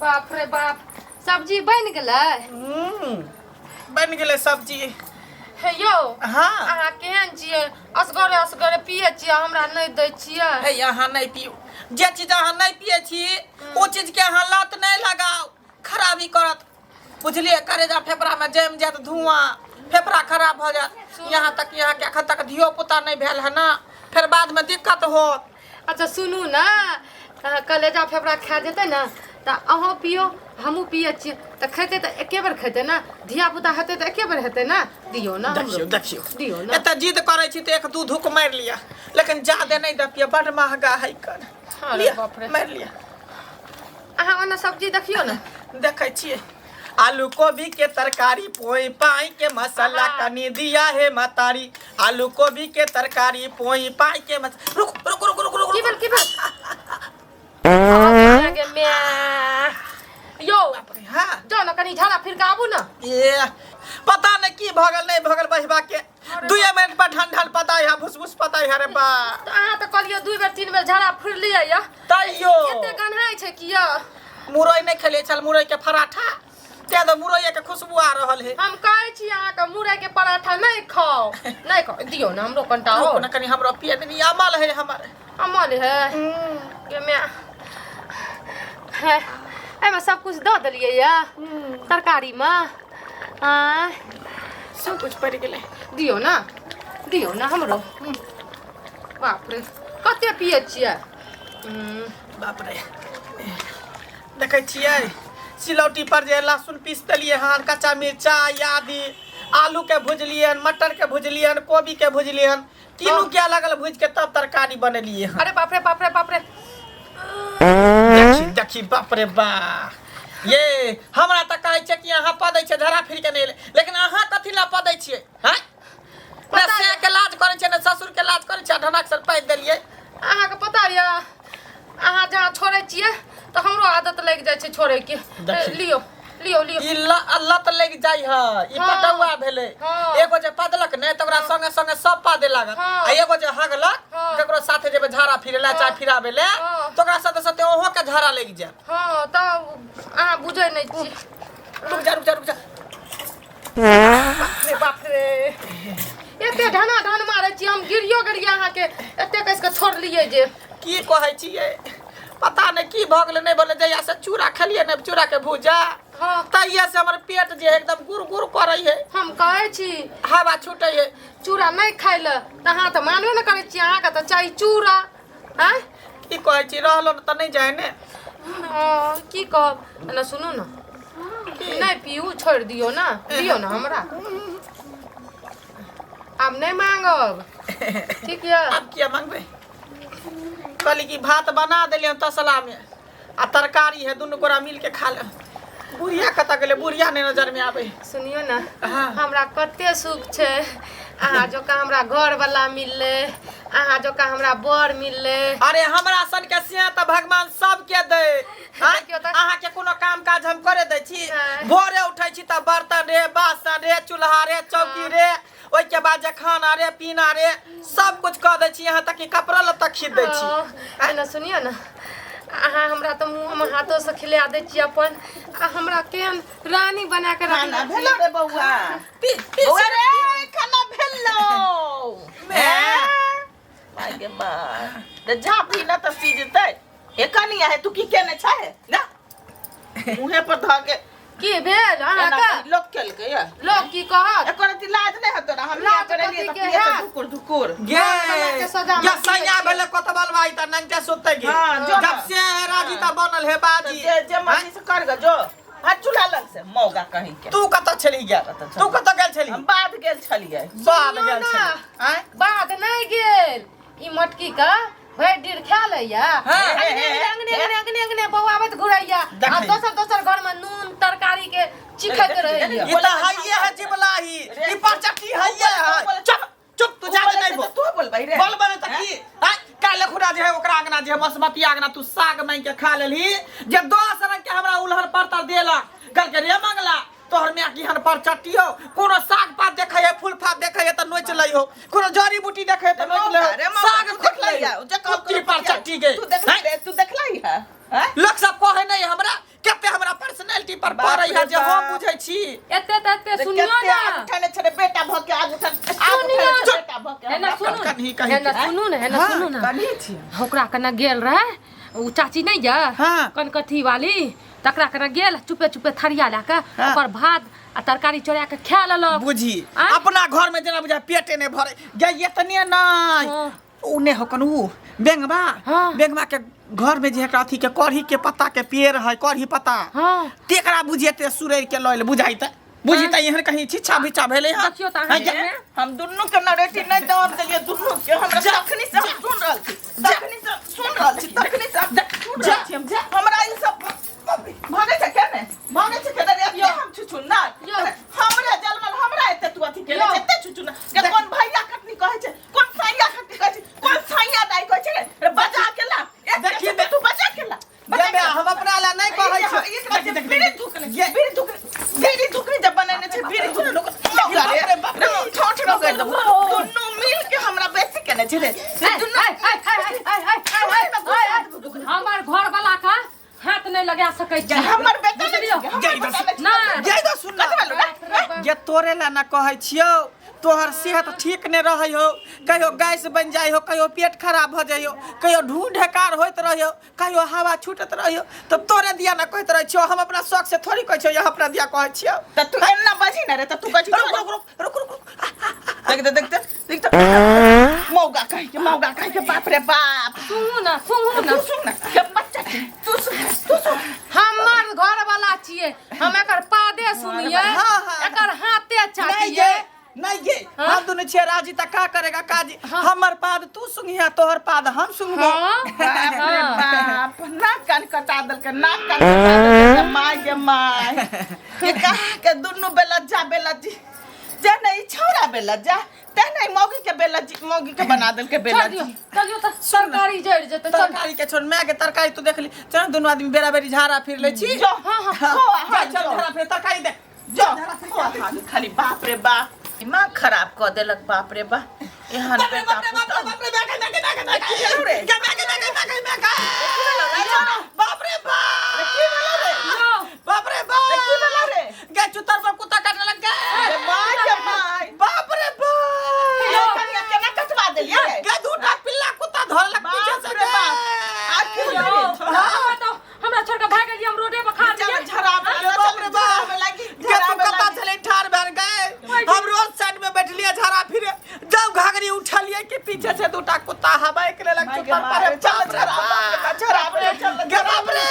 बाप रे बाप, सब्जी बनि गेलै? बनि गेलै सब्जी। हे यौ। हाँ। अहाँ केहन छियै? असगरे असगरे पियै छियै, हमरा नहि दै छियै। हे, अहाँ नहि पियू। जे चीज अहाँ नहि पियै छी ओ चीज के अहाँ लत नहि लगाउ, खराबी करत, बुझलियै? करेजा फेफड़ा में जमि जायत धुआं, फेफड़ा खराब भऽ जायत। यहाँ तक यहाँ के एखन तक धियो पुता नहि भेल है ना, फेर बाद में दिक्कत होत। अच्छा सुनू ने, अहाँ कलेजा फेफड़ा खा जेतै ने तऽ अहूँ पियौ, हमहूँ पियै छियै, तऽ खेतै तऽ एके बेर खेतै ने, धिया पुता हेतै तऽ एके बेर हेतै ने। दियौ ने हमरो। देखियौ देखियौ। दियौ ने। एतऽ जिद करै छी तऽ एक दू धुक मारि लिअ, लेकिन जादे नहि दपियै, बड महगा है कर। अरे लिअ, बाप रे। मारि लिअ। अहाँ ओना सब्जी देखियौ ने। देखै छियै। आलू गोभी के तरकारी, पोई पाई के मसाला, कनी दिया है मतारी। आलू गोभी के तरकारी, पोई पाई के मसाला। रुक रुक रुक रुक रुक। की भेल, की भेल? अहाँके माय यौ। हाँ। जाउ ने कनी झाड़ा फिर के आबू ने। ए, पता नहीं की भगल नहीं भगल बहिबा के, दुए मिनट पर ठंड ठंड पता है, भुस भुस पता है रे बा। तऽ अहाँ तऽ कहलियै 2 बेर 3 बेर झाड़ा फिर लिअ यऽ। तैयो एते गन्हाइ छै किया? मुरई नहीं खेले छल, मुरई के पराठा, तें तो मुरई के खुशबू आ रहल है। हम कहै छी अहाँके मुरई के पराठा नहीं खाओ, नहीं खाओ। दियौ ने हमरो कनिटा। रुक और ना कनी हमरो पिए देनी, अमल है हमर। अमल है के मैं है, एहिमे सब कुछ दऽ देलियै यऽ तरकारी मे। आँय? सब कुछ पड़ि गेलै। दियौ ने, दियौ ने हमरो। बाप रे, कते पियै छियै? बाप रे, देखै छियै सिलौटी पर जे लहसुन पीस देलियै हन, कच्चा मिरचाई आदि, आलू के भुजलियै हन, मटर के भुजलियै हन, कोबी के भुजलियै हन, तीनू के अलग अलग भुज के तब तरकारी बनेलियै हन। अरे बाप रे बाप रे बाप रे। देखी देखी, बाप रे बा। ये हमरा तऽ कहै छै कि अहाँ पदै छियै धरा फिर के नहि एलै, लेकिन अहाँ कथी लए पदै छियै? हैं ने से के लाज करै छै ने ससुर के लाज करै छै, ढनक से पाइ देलियै। अहाँके पता यऽ, अहाँ जहाँ छोड़ै छियै तऽ हमरो आदत लागि जाइ छै छोड़ैके। देखी। लियौ लियौ लियौ। ई लत लागि जाइ है, ई पटौआ भेलै। एगो जे पदलक ने तऽ ओकरा संगे संगे सब पादे लागत, आ एगो जे हगलक, ककरो साथे जेबै झाड़ा फिरे ला चाहे फिराबै ले, तऽ ओकरा साथे साथे ओहो के झाड़ा लागि जायत। हँ, तऽ अहाँ बुझै नहि छी। रुक जा रुक जा रुक जा। बाप रे बाप रे, एते ढना ढन मारै छी, हम गिरियो गेलियै अहाँके एते कस के छोड़लियै जे। की कहै छियै, पता नहि की भऽ गेलै नहि भेलै, जहिया से चूड़ा खेलियै ने, चूड़ा के भूजा, तहिया से हमर पेट जे एकदम गुर गुर करै है। हम कहै छी हवा छूटै है। चूड़ा नहि खाइ लए तऽ अहाँ तऽ मानबे नहि करै छी, अहाँके तऽ चाही चूड़ा। आँय? की कहै छी, रहलो तऽ नहि जाइ ने। हँ, की कहब। एना सुनू ने, नहि पीऊ, छोड़ि दियौ ने, दियौ ने हमरा। आब नहि मांगब, ठीक यऽ? आब किया मांगबै? कहली कि भात बना देलियै तसला में आ तरकारी है, दुनू गोरा मिल के खा ले। बुढ़िया कतऽ गेलै? बुढ़िया नहि नजर में आबै। सुनियौ ने, हमरा कते सुख छै, अहाँ जकाँ हमरा घरवला मिललै, अहाँ जकाँ हमरा बर मिललै। अरे हमरा सन के सिया तऽ भगवान सबके दै। आँय? देखियौ तऽ। अहाँके कोनो काम काज हम करे दै छी? नहि। भोरे उठै छी तऽ बर्तन रे, बासन रे, चूल्हा रे, चौकी रे, ओहिके बाद जे खाना रे, पीना रे, सब कुछ कऽ दै छी, यहाँ तक कि कपड़ा लत्ता खींच दै छी। हँ, एना सुनियौ ने, अहाँ हमरा तऽ मुँहमे हाथोसँ खिला दै छी अपन, आ हमरा केहन रानी बना के खाना रखने भेलो रे बौआ? पी पी। बौआ रे, खाना भेलो? मैं माय गे माय, तऽ जा पी ना तऽ सीजतै। हे कनिया, हे तू की केने छै ना मुँहे पर धऽ के? की भेल एना अहाँके? करी लोक केलकै या लोक की कहत? एकर अथी लाज नहि हेतौ ना? हम लाज करे लिए कथी तऽ के पिए हैत? धुकुर धुकुर। गे घरवला के सजा या मे सैया पियै। भेले कोतबल भाई त नंगे सुते गे। हाँ, जो जब ना। से है राजी त बनल है तऽ बाजी। जे जे मर्जी से कर ग, जो हाथ चूल्हा लग से मौगा कहीं के। तू कतऽ छली गेल? कतऽ छली? तू कतऽ गेल छली? हम बाध गेल छलियै। बाध सुनियौ गेल ना। छली? आँय? बाध नहि गेल, ई मटकी के भरि डीर खा लैया, अंगने अंगने अंगने अंगने अंगने बौआबैत घुरैया आ देखै। दोसर दोसर घर में नून तरकारी के चिखैत रहैया। ई तऽ हइये है जिबलाही, ई परचट्टी हइये है। चुप चुप, तू जाके नहीं बोल। तू बोलबै रे? बोलबै ने तऽ की? आँय, काल्हि खुना जे है ओकरा अंगना जे है बसमती अंगना, तू साग मांगि के खा लेलही, जे 10 रंग के हमरा उलहन परतर देलक, कहलकै रे मंगला तोहर माय केहन परचट्टी हो, कोनो साग पात देखै है, फूल फात देखै है तऽ नोचि लै हो, कोनो जड़ी बूटी देखै है तऽ नोचि लै रे हो, मौका, साग तू खोट लै देखलै हो। जे कहल कुत्ती परचट्टी गे। तू देखलै रे? तू देखलै है? हैं? लोक सब कहै नहीं हमरा कते हमरा। छी। एते त एते रे सुनियो कते ना। आग उठेने छै रे बेटा भऽ के आग उठेने आग सुनियो। उठेने छै बेटा भऽ के हे ना हमरा। सुनू कन्ही कही हे ना के। सुनू ना, हे ना हाँ, सुनू ना। कन्ही छी। ओकरा कने गेल रहे उ चाची नहीं जा हाँ। कनकथी वाली, तकरा कने गेल चुपे चुपे थरिया लए के हाँ। ओकर भात आ तरकारी चोरा के खा लेलक। बुझी आँय? अपना घर में जेना बुझा पेटे नहीं भरे गे एतने नहीं हाँ। उ नहीं होकन उ बेंगबा। हाँ। बेंगबा के घर में जे एकरा अथी के कढ़ी के पत्ता के पेड़ है, कढ़ी पत्ता। हाँ। तेकरा बुझिए ते सुरैर के लयल बुझाई त बुझी त एहन कहीं छिछा बिछा भेलै हँ। देखियौ त अहाँ हाँ, गे। के। हम दुनू के नरेटी नहीं दम देलियै दुनू के हमरा। जा, तखनी से हम सुन रहल छी, तखनी से सुन रहल छी, तखनी से हम सुन रहल छी। हम हमरा ई सब भागे छै केने भागे छै केने रे? एते हम छुछु ना। यो। हमरे जलमल हमरा एते तू अथी केने यो। छै, एते छुछु ना के कोन भैया कटनी कहै छै, कोन सैया कटनी कहै छै, कोन सैया दाई कहै छै रे? रे बजा के ला एते। देखी छै त तू बजा के ला, बजा गे के ला। हम अपना ला नहीं कहै छी। एकरा जे बीड़ी थूकने, बीड़ी थूकने, बीड़ी थूकने जब बनेने छै बीड़ी थूकने मौका रे। बाप रे, बाप रे। ठोठ न कर देबो। दुनू मिल के हमरा बेइज्जती केने छै रे। ऐ, दुनू ऐ, ऐ, ऐ, ऐ, ऐ, ऐ, ऐ, ऐ, हमर घर वाला का हाथ नहीं लगा सकै छी। हमर बेटा नहि बुझलियौ? छै, हमर बेटा नहि छै। ना। गे दो सुन ना। कथी भेलौ रे? गे तोरे ला ना कहै छियौ, तोहर सेहत ठीक नहीं रहै हो, कहियो गैस बन जाइ हो, कहियो पेट खराब भऽ जाइ हो, कहियो ढूंढ ढेकार होइत रहियो, कहियो हवा छूटत रहियो, तऽ तोरे दिया ना कहैत रहै छियौ। हम अपना शौक से थोड़ी कहै छियौ, यहाँ अपना दिया कहै छियौ। तऽ तू एना बजही ने रे तऽ तू कहै छी। रुक रुक रुक रुक रुक रुक। देख देख देख देख देख मौगा कहि के, मौगा कहि के, बाप रे बाप। सुनू ना, सुनू ना। तू सुन ना के बच्चा के, तू सुन, तू सुन। हमर घर वाला छियै, हम एकर पादे सुनियै। हाँ, हाँ। एकर हाथे नहीं चाटियै। गे, नहीं गे। हाँ? हम दुनू छियै राजी तऽ का करेगा काजी। हमर पाद तू सुंघिया, तोहर पाद हम सुंघबो। हाँ। बाप रे हाँ। बाप, नाक कान कटा देलकै, नाक कान कटा देलकै। माय गे my, के कहा के दुनू बेलज्जा बेलज्जी जे नहीं छौड़ा बेलज्जा ते नहीं मौगी के बेलज्जी, मौगी के बना देलकै छोड़ बेलज्जी। दियौ, चलियौ तऽ तरकारी जरि जेतै। चल। तरकारी के छोड़, माय के तरकारी तू देखली। चल दुनू आदमी बेरा बेरी झाड़ा फिर लै छी। जो। हाँ, हाँ। हाँ, हो, हाँ, जा, चल जो। झाड़ा फिर तरकारी दे। जो खाली। बाप रे बाप, दिमाग खराब कऽ देलक। बाप रे बाप, एहन बाप रे बेटा बाप रे बाप रे पुतहु। बाप रे, my गे, my गे, my गे, my गे। की भेलौ रे? गे, my गे, my गे, my गे, my गे। बाप रे बाप। की भेलौ रे? यौ, बाप रे बाप। की भेलौ रे? गे चुतर पर कुत्ता काटने लग गए। रे my गे my. बाप रे बाप। यौ कनिया, केना कटवा देलियै रे? गे दूटा पिल्ला कुत्ता धरलक पीछे बाप से रे गे। बाप। आ की यौ, भेलै रे? हमरा तऽ हमरा छोड़ के भागि गेलियै, हम रोडे पर खा चल लियै। झराबे गे बाप रे बाप। लागी। गे तू झराबे कत्ता लागी। छलै ठाढ़ भए गए। हम रोड साइड में बैठलियै झाड़ा फिरे, जब घाघरी उठलियै कि पीछे से दूटा कुत्ता हवा एक लेलक my गे चुतर my, पर। चल बाप रे झराबे, झराबे, चल। गे बाप रे।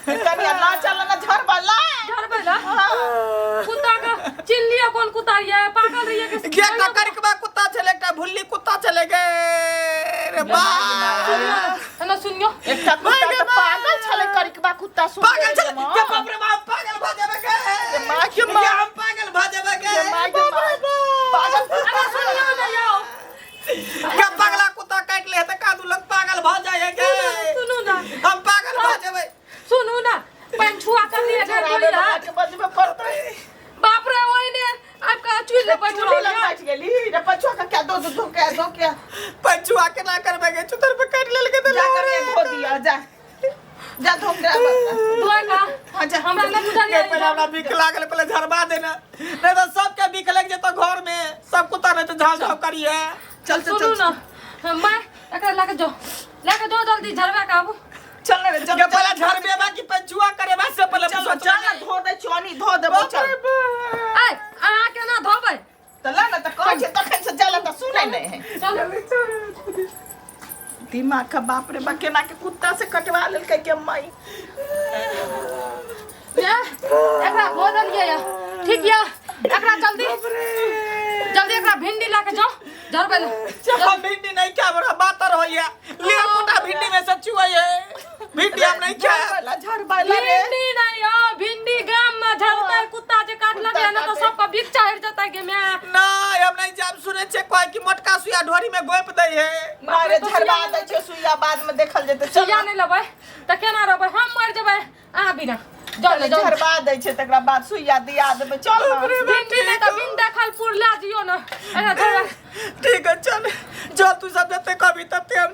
कनिया ना चल ना झरबा ला। झरबै ला कुत्ता के चिन्ह लिअ, कोन कुत्ता ये, पागल रहियै के? गे एकटा करिकबा कुत्ता छलै, एकटा भुल्ली कुत्ता छलै। गे रे बाप। सुनियौ ना, सुनियौ। एकटा कुत्ता गे तऽ माय। पागल छलै, करिकबा कुत्ता सुन। पागल छलै। गे बाप रे बाप, पागल भऽ जेबै गे। माय गे गे माय। हम पागल भऽ जेबै गे। गे my गे बाप रे my. बाप। पागल अरे सुनियौ ना यौ। गे पगला कुत्ता काटि ले तऽ कादू लग पागल भऽ जाइ गे। सुनू ना। हम पागल भऽ जेबै। सुनू ना, पानि छुआ कर लिए घर झराबे डोली वाला के बजबे पड़तै। बाप रे, ओहिने आबि कऽ चुनि ले बैठ चूल्ही रहल लग यऽ। बैठ गेली रे पछुआ के क्या दो दो धो के, धो के। पंचुआ केना करबै गे? चुतर पे काटि लेलकै तऽ जा करके धो दिया, जा जा धो के आबऽ। धोए का? हाँ, जा। हमरा नहि बुझल गे यऽ। पहिले हमरा बिख लागल, पहिले झरबा देना, नहीं तऽ सबके बिख लागि जेतौ घर में। सब कुत्ता नहीं तऽ झाव झाव करिए। चल चल। सुनू चल ना मैं, एकरा लए के जाओ, लए के जाओ जल्दी, झरबा के आबू। चल रे, चल। गे पहिले झरबेबा कि पंचुआ करेबा से पहिले चल। सोच। चल ना, धो दे चौनी, धो देबो, बाप चल। रे बाप। ऐ, अहाँ केना धोबै? तऽ ला ना, तऽ कहै छै तखन से चल तऽ सुनै नहि है। चलू। दिमाग का बाप रे बा, केना के कुत्ता से कटवा लेलकै के माई। ये, एकरा धो देलियै यऽ, ठीक यऽ। एकरा जल्दी जल्दी एकरा भिंडी लए के जाओ झरबै लए। हम भिंडी नहीं खाब, हमरा बातर होइया ले मोटा भिंडी में से चुआई है, भिंडी हम नहीं खाब। झरबैला, झरबैला रे। भिंडी नहीं यौ, भिंडी गाम में झरतै, कुत्ता जे काटलक यऽ ने तऽ सबके बिख चढ़ि जेतै गे my. नहीं, हम नहीं जाब। सुनै छै कोई कि मोटका सुइया ढोरी में गोप दै है। मारे झरबा दै छै सुइया, बाद में देखल जेतै, चल। सुइया नहि लेबै तऽ केना रहबै? हम मरि जेबै अहाँ बिना। जाउ ने, जाउ। झरबा दै छै तकरा बाद सुइया दिया देबै, चल ना। भिंडी नहि तऽ बिन देखल पुर लए जियौ ने, एकरा झरबा। ठीक है, चल चल, तू सब जते कभी तते हम